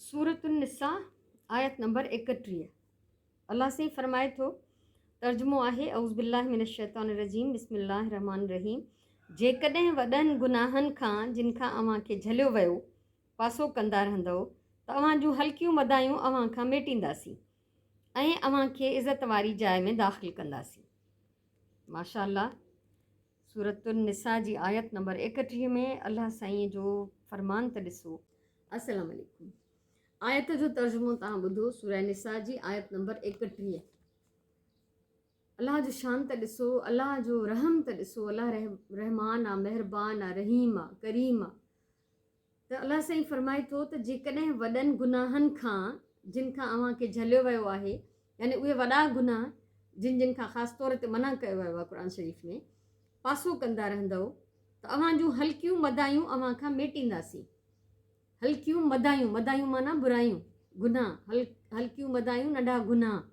سورة النساء آيت نمبر 31 الله سائين فرمائي ٿو، ترجمو آهي، اعوذ بالله من الشيطان الرجيم بسم الله الرحمٰن الرحيم جيڪڏهن وڏن گناهن کان جن کان اوهان کي جهليو ويو پاسو ڪندا رهندؤ ته اوهان جون هلڪيون مدايون اوهان کان ميٽينداسين ۽ اوهان کي عزت واري جاء ۾ داخل ڪنداسين. ماشاء الله سورة النساء جي آيت نمبر 31 ۾ الله سائين جو فرمان ته ڏسو. السلام عليڪم آيت جو ترجمو توهان ٻڌو سورة نساء جي آيت نمبر 31 الله جو شان ته ڏسو الله جو رحم ته ڏسو الله رحمان آ مهربان آ رحيم آ ڪريم آ ته الله سائين فرمائي ٿو ته جيڪڏهن وڏن گناهن کان جن کان اوهان کي جهليو ويو آهي يعني اهي وڏا گناهه جن جن کان خاص طور تي منع ڪيو ويو آهي قرآن شريف ۾ پاسو ڪندا رهندؤ ته اوهان جون هلڪيون مدايون اوهان کان ميٽينداسين. هلڪيون مدايون، مدايون معنيٰ برايون، گناهه، هلڪيون مدايون ننڍا گناهه،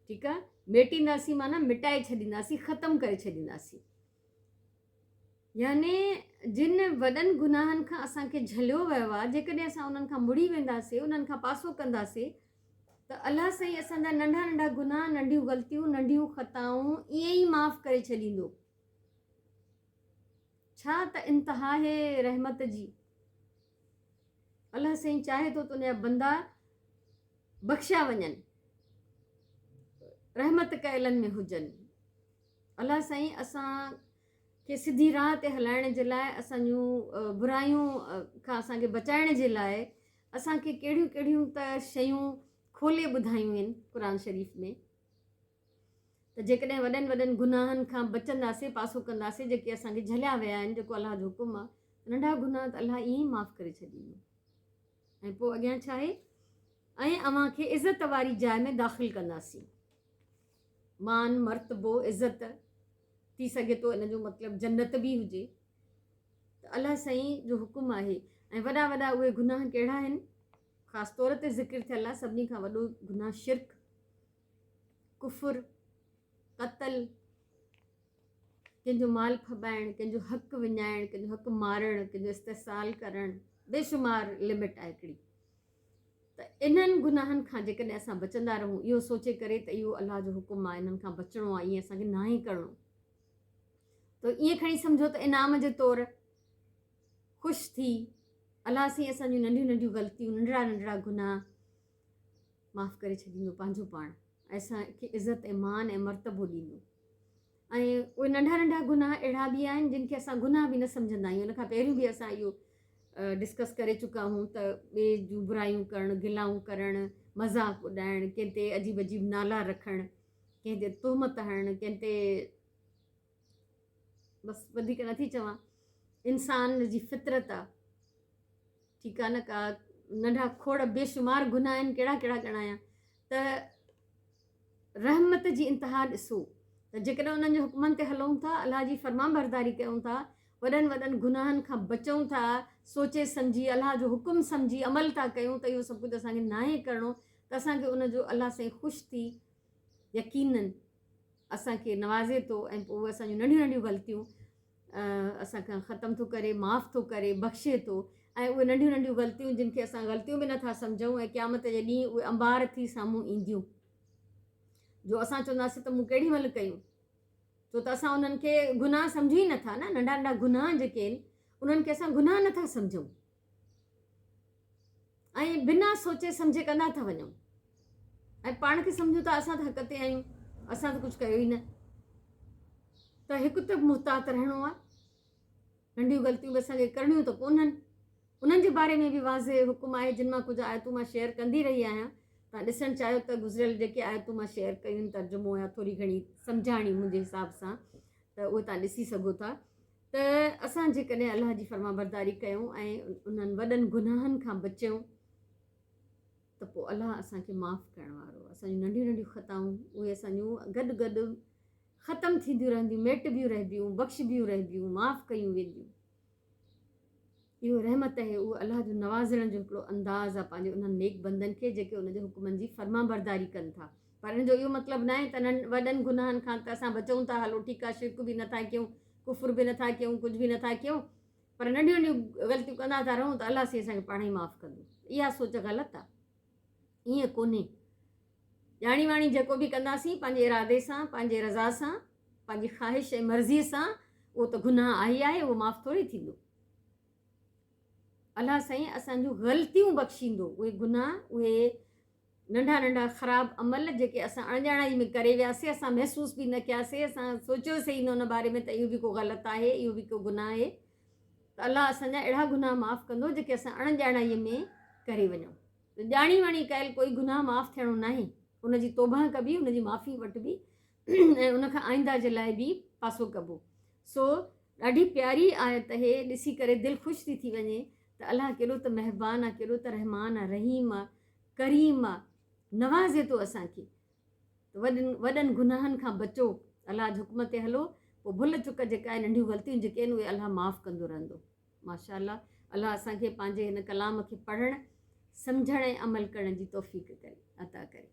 ٺيڪ آهي، ميٽينداسين معنيٰ مٽائي ڇڏينداسين، ختم ڪري ڇڏينداسين. يعني جن وڏن گناهن کان اسان کي جهليو ويو آهي، جيڪڏهن اسان انهن کان مڙي وينداسين، انهن کان پاسو ڪنداسين ته الله سائين اسان جا ننڍا ننڍا گناهه، ننڍيون غلطيون، ننڍيون خطائون ائين ئي معاف ڪري ڇڏيندو. ڇا ته انتها آهي رحمت جي. الله سائين چاهي ٿو ته ان جا بندا بخشيا وڃن، رحمت ڪيلن ۾ هجن. الله سائين اسان کي سڌي راهه تي هلائڻ جي لاء اسان جون برايون کان اسان کي بچائڻ جي لاء اسان کي ڪهڙيون ڪهڙيون ته شيون کولي ٻڌايون آهن قرآن شريف ۾ ته جيڪڏهن وڏن وڏن گناهن کان بچنداسين پاسو ڪنداسين جيڪي اسان کي جهليا ويا آهن جيڪو الله جو حڪم آهي ته ننڍا گناهه ته الله ائين ئي معاف ڪري ڇڏيندو ۽ پوء اڳيان ڇا آهي ۽ اوهان کي عزت واري جاء ۾ داخل ڪنداسين مان مرتبو عزت ٿي سگهي ٿو ان جو مطلب جنت به هجي ته الله سائين جو حڪم آهي ۽ وڏا وڏا اهي گناهه ڪهڙا آهن خاص طور تي ذڪر ٿيل آهي سڀني کان وڏو گناهه شرڪ ڪفر، قتل، ڪنهن جو مال ڦٻائڻ، ڪنهن جو حق وڃائڻ، ڪنهن جو حق مارڻ، ڪنهن جو استحصال ڪرڻ، بيشمار لمٽ آهي هڪڙي ته انهن گناهن کان جيڪڏهن اسان بچندا رهون اهو سوچي ڪري ته اهو الله جو حڪم آهي انهن کان بچڻو آهي ائين اسان کي ناهي ڪرڻو ته ائين کڻي سمجهو ته انعام جي طور خوش ٿي الله سائين اسان جون ننڍيون ننڍيون غلطيون ننڍڙا ننڍڙا گناهه معاف ڪري ڇڏيندو پنهنجو پاڻ ۽ اسان کي عزت ۽ مان ۽ مرتبو ڏيندو ۽ اهي ننڍا ننڍا گناهه اهڙا به آهن جن کي اسان گناهه به نه سمجهندا آهيون ان کان پهريون به اسان اهو ڊسڪس ڪري چڪا آهيون ته ٻئي جون برايون ڪرڻ گلائون ڪرڻ مذاق اڏائڻ ڪنهن تي عجيب عجيب نالا رکڻ ڪنهن تي تهمت هڻڻ ڪنهن تي بس وڌيڪ نٿي چوان انسان جي فطرت آ ٺيڪ آ نه ڪا ننڍا کوڙ بيشمار گناهه آهن ڪهڙا ڪهڙا ڳڻايان ته رحمت جي انتها ڏسو ته جيڪڏهن انهن جي حڪمن تي هلون ٿا الله جي فرمان برداري ڪيون ٿا وڏن وڏن گناهن کان بچون ٿا سوچي سمجهي الله جو حڪم سمجهي عمل ٿا ڪيون ته اهو سڀ ڪجهه اسان کي ناهي ڪرڻو ته اسان کي ان جو الله سائين خوش ٿي يقينن اسان کي نوازي ٿو ۽ پوء اسان جون ننڍيون ننڍيون غلطيون اسان کان ختم ٿو ڪري معاف ٿو ڪري بخشي ٿو ۽ اهي ننڍيون ننڍيون غلطيون جن کي اسان غلطيون به نٿا سمجهون ۽ قيامت جي ڏينهن اهي انبار ٿي سامهون اينديون جو اسان چونداسين ته مون ڪهڙي مهل ڪيون ڇو ته اسان انهن کي گناهه سمجهون ئي نٿا نه ننڍا ننڍا گناهه جيڪي آهن انهن کي اسان گناهه نٿا سمجهون ۽ بنا سوچي سمجهي ڪندا ٿا وڃون ۽ پاڻ کي سمجهون ٿا اسان ته حق تي آهيون اسان ته ڪجهه ڪيو ئي نه ته هڪ ته محتاط رهڻو آهي ننڍيون غلطيون به اسان کي ڪرڻيون ته ڪونهن انهن جي باري ۾ به واضح حڪم آهي جن مان ڪجهه آيتون مان شيئر ڪندي رهي آهيان تان ڏسڻ چاهيو ته گذريل جيڪي آيتون مان شيئر ڪيون ترجمو يا ٿوري گهڻي سمجهاڻي منهنجي حساب سان ته اهي تان ڏسي سگهو ٿا ته اسان جيڪڏهن الله جي فرمانبرداري ڪيون ۽ انهن وڏن گناهن کان بچيون ته پوء الله اسان کي معاف ڪرڻ وارو آهي. اسان جون ننڍيون ننڍيون خطائون اهي اسان جون گڏ گڏ ختم ٿينديون رهنديون، ميٽبيون رهبيون، بخشبيون رهبيون، معاف ڪيون وينديون. اهو رحمت آهي، اهو الله جو نوازڻ جو هڪڙو انداز آهي پنهنجي انهن نيڪ بندن کي جيڪي ان جي حڪمن جي فرمانبرداري ڪن ٿا. پر ان جو اهو مطلب ناهي ته انهن وڏن گناهن کان ته اسان بچون ٿا، هلو ٺيڪ آهي شرڪ به نٿا ڪيون، ڪفر به نٿا ڪيون، ڪجهه به نٿا ڪيون، پر ننڍيون ننڍيون غلطيون ڪندا ٿا رهون ته الله سائين اسان کي پاڻ ئي معاف ڪندو. اها سوچ غلط آ. ائين ڪونهي. ڄاڻي واڻي جيڪو به ڪنداسين پنهنجي ارادي سان، پنهنجي رضا سان، پنهنجي خواهش ۽ مرضي سان اهو ته گناهه آهي ئي آهي، اهو معاف ٿوري ٿيندو. الله سائين اسان جون غلطيون بخشيندو، اهي گناهه، اهي ننڍا ننڍا خراب عمل جيڪي اسان اڻڄاڻائي ۾ ڪري وياسي، اسان محسوس به نه ڪياسي، اسان سوچيوسي ئي نه ان باري ۾ ته اهو به ڪو غلط آهي، اهو به ڪو گناهه آهي ته الله اسان جا اهڙا گناهه معاف ڪندو جيڪي اسان اڻڄاڻائي ۾ ڪري وڃون. ته ڄاڻي واڻي ڪيل ڪوئي گناهه معاف ٿيڻو ناهي، ان جي توبهه ڪبي، ان جي معافي وٺبي ۽ ان کان آئنده جي لاء به پاسو ڪبو. سو ڏاڍي پياري آيت اهي، ڏسي ڪري دل خوش ٿي ٿي وڃي ته الله ڪيڏو ته مهربان آ، ڪيڏو ته رحمان آ، رحيم آ، ڪريم آ، نوازي ٿو اسان کي ته وڏن وڏن گناهن کان بچو، الله جي حڪم تي هلو، پوء ڀل چڪ جيڪا آهي ننڍيون غلطيون جيڪي آهن اهي الله معاف ڪندو رهندو. ماشاء الله الله اسان کي پنهنجي هن ڪلام کي پڙهڻ، سمجهڻ ۽ عمل ڪرڻ جي توفيق ڪري عطا ڪري.